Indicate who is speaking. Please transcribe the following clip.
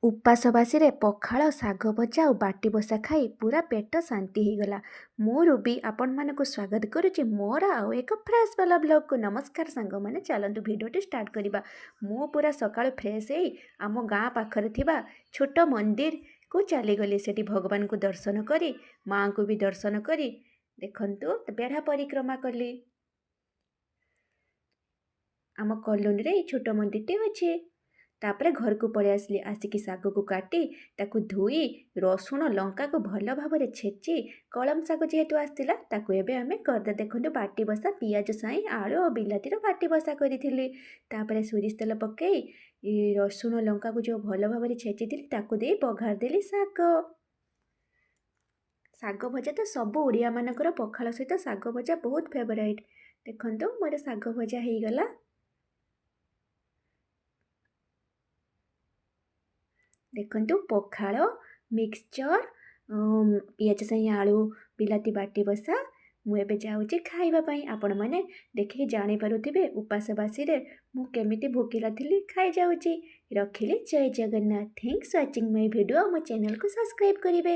Speaker 1: ଉପାସ ବାସିରେ ପଖାଳ, ଶାଗ ଭଜା ଆଉ ବାଟି ବସା ଖାଇ ପୁରା ପେଟ ଶାନ୍ତି ହେଇଗଲା। ମୁଁ ରୁବି ଆପଣମାନଙ୍କୁ ସ୍ୱାଗତ କରୁଛି ମୋର ଆଉ ଏକ ଫ୍ରେଶ୍ ବାଲା ବ୍ଲଗ୍କୁ। ନମସ୍କାର ସାଙ୍ଗମାନେ, ଚାଲନ୍ତୁ ଭିଡ଼ିଓଟି ଷ୍ଟାର୍ଟ କରିବା। ମୁଁ ପୁରା ସକାଳୁ ଫ୍ରେଶ୍ ହେଇ ଆମ ଗାଁ ପାଖରେ ଥିବା ଛୋଟ ମନ୍ଦିରକୁ ଚାଲିଗଲି। ସେଠି ଭଗବାନଙ୍କୁ ଦର୍ଶନ କରି, ମାଆଙ୍କୁ ବି ଦର୍ଶନ କରି, ଦେଖନ୍ତୁ ବେଢ଼ା ପରିକ୍ରମା କଲି। ଆମ କଲୋନୀରେ ଏଇ ଛୋଟ ମନ୍ଦିରଟି ଅଛି। ତାପରେ ଘରକୁ ପଳେଇ ଆସିଲି। ଆସିକି ଶାଗକୁ କାଟି ତାକୁ ଧୋଇ ରସୁଣ ଲଙ୍କାକୁ ଭଲ ଭାବରେ ଛେଚି, କଳମ ଶାଗ ଯେହେତୁ ଆସିଥିଲା ତାକୁ ଏବେ ଆମେ କରିଦେ। ଦେଖନ୍ତୁ ବାଟି ବସା ପିଆଜ ସାଇଁ ଆଳୁ ଆଉ ବିଲାତିର ବାଟି ବସା କରିଥିଲି। ତାପରେ ସୋରିଷ ତେଲ ପକାଇ ରସୁଣ ଲଙ୍କାକୁ ଯେଉଁ ଭଲ ଭାବରେ ଛେଚିଥିଲି ତାକୁ ଦେଇ ବଘାରି ଦେଲି ଶାଗ। ଶାଗ ଭଜା ତ ସବୁ ଓଡ଼ିଆମାନଙ୍କର ପଖାଳ ସହିତ ଶାଗ ଭଜା ବହୁତ ଫେଭରାଇଟ୍। ଦେଖନ୍ତୁ ମୋର ଶାଗ ଭଜା ହେଇଗଲା। ଦେଖନ୍ତୁ ପଖାଳ, ମିକ୍ସଚର୍, ପିଆଜ ସାଇଁ ଆଳୁ ବିଲାତି ବାଟି ବସା। ମୁଁ ଏବେ ଯାଉଛି ଖାଇବା ପାଇଁ। ଆପଣମାନେ ଦେଖିକି ଜାଣିପାରୁଥିବେ ଉପାସବାସିରେ ମୁଁ କେମିତି ଭୋକିଲା ଥିଲି, ଖାଇଯାଉଛି। ରଖିଲି, ଜୟ Jagannath. Thanks watching my video. ମୋ ଚ୍ୟାନେଲକୁ ସବସ୍କ୍ରାଇବ୍ କରିବେ।